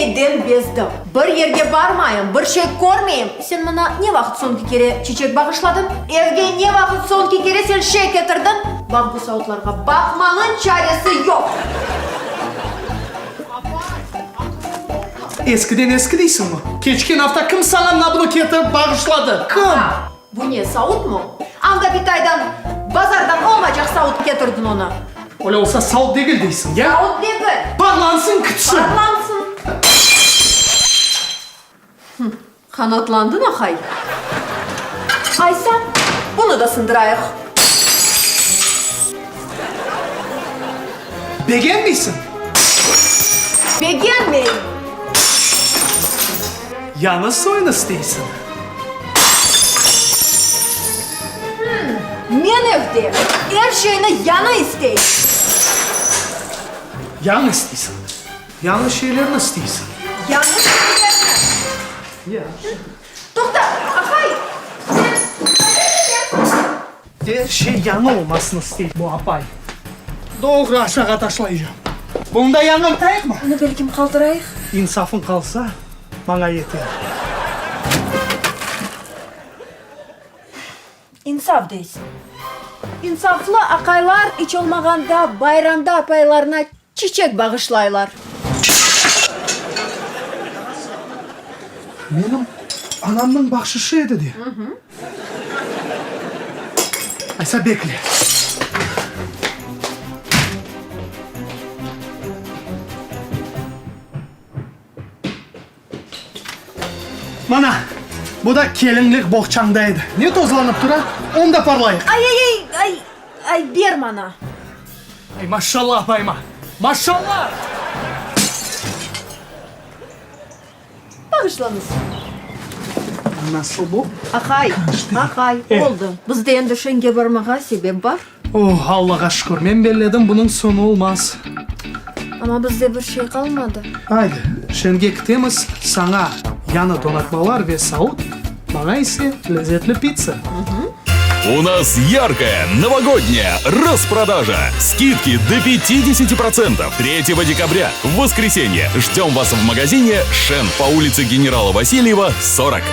şeyden bezdim. Bir yerge barmayım, bir şey körmeyim. Sen maña ne vaqıt soñki kere çiçek bağışladıñ? Evge ne vaqıt soñki kere sen şey ketirdiñ? Baq bu savutlarğa, baqmanıñ çaresi yoq. Eskiden eski deysiñmi? Keçken afta kim saña mına bunı ketirip bağışladı? Kim? Ağa, bu ne, savutmı? Anda bitaydan, bazardan olmaycaq savut ketirdiñ onı. Öyle olsa savut degil deysiñ, ya? Savut degil. Parlansın kitsin. Parlansın. Qanatlandıñ, aqay. Aysa, bunı da sındırayıq. Begenmeysiñ? Begenmeyim. Yañı soyunı isteysiñ? Men evde er şeyni yañı isteyim. Yañı isteysiñ? Yañı şeylerni isteysiñ? Yañı şeylerni. Yahşı. Toqta, aqay, sen qayda ketesiñ? Er şey yañı olmasını istey bu apay. Doğru aşağa taşlaycam. Bunı da yañırtayıqmı? Bunı belkim qaldırayıq. İnsafıñ qalsa, maña yeter. İnsaf deysiñ. İnsaflı aqaylar iç olmağanda bayramda apaylarına çiçek bağışlaylar. Menim anamnıñ bahşışı edi de. Aysa bekle. Mana, bu da kelinlik boğçañda edi. Ne tozlanıp tura? Onı da parlayıq. Ay-ay-ay, ay, ay, ber mana. Ay, maşallah apayıma, maşallah! Bağışlañız. Nasıl bu? Aqay, aqay, oldı. Bizde endi şenge barmağa sebep bar. Oh, Allağa şükür, men belledim, bunıñ soñu olmaz. Amma bizde bir şey qalmadı. Aydı, şenge kitemiz, saña yañı donatmalar ve savut, maña ise lezetli pitsa. U nas yarkaya novogodnyaya rasprodaja! Skidki do 50 protsentov! Tretego dekabrya, v voskresenye, ždem vas v magazine Shen po ulitse Generala Vasilyeva, 40.